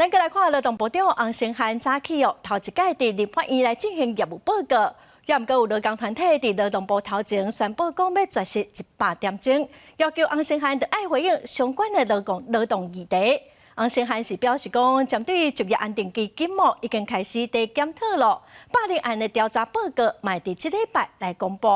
咱閣來看勞動部長洪申翰早起哦，頭一擺佇立法院來進行業務報告，也毋過有勞工團體佇勞動部頭前宣布講欲絕食100點鐘，要求洪申翰著愛回應相關的勞工勞動議題。洪申翰是表示講，針對就業安定基金哦，已經開始佇檢討咯，霸凌案的調查報告嘛會佇這禮拜來公布。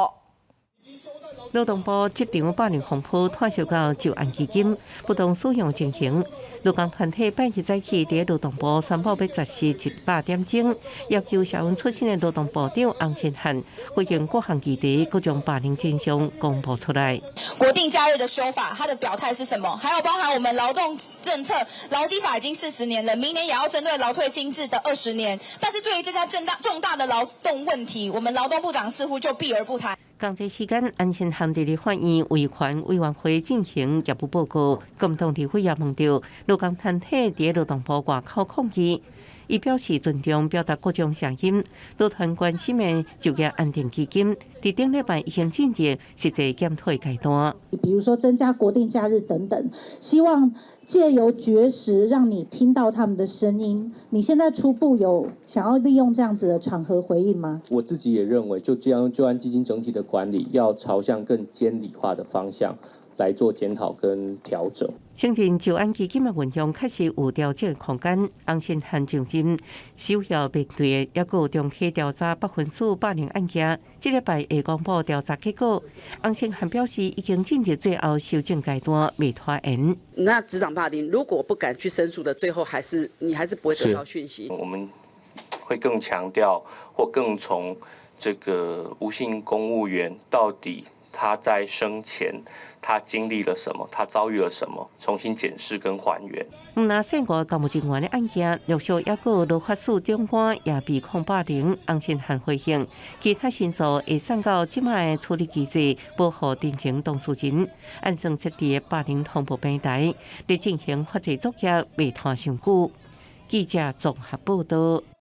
勞動部職場霸凌風波拖燒到就安基金不當使用情形，勞工團體拜日早起佇勞動部宣布欲絕食100點鐘，要求社運出身的勞動部長洪申翰回應各項議題，閣將霸凌真相公布出來。國定假日的修法，他的表態是什麼？還有包含我們勞動政策，勞基法已經40年了，明年也要針對勞退新制的20年。但是對於這項重大重大的勞動問題，我們勞動部長似乎就避而不談。仝這時間，洪申翰佇立法院維權委員會進行業務報告，共同立委也問著勞工團體佇勞動部外口抗議，伊表示尊重表達各種聲音。勞團關心的就業安定基金，佇頂禮拜已經進入實際檢討階段。比如說增加國定假日等等，希望借由絕食讓你聽到他們的聲音。你現在初步有想要利用這樣子的場合回應嗎？我自己也認為，就將就安基金整體的管理要朝向更監理化的方向來做檢討跟調整。承認就安基金的運用確實有調整空間。洪申翰就任首要面對的，抑閣有長期調查不分數霸凌案件，這禮拜會公布調查結果。洪申翰表示，已經進入最後修正階段，未拖延。那職場霸凌如果不敢去申訴的，最後還是你還是不會得到訊息。我們會更強調或更從這個吳姓公務員到底他在生前，他經歷了什麼？他遭遇了什麼？重新檢視跟還原。毋但姓吳公務人員的案件，陸續抑閣有勞法署長官也被控霸凌，洪申翰回應，其他申訴會送到這擺的處理機制，保護陳情當事人。按算設置的霸凌通報平台，咧進行法制作業，袂拖傷久。記者綜合報道。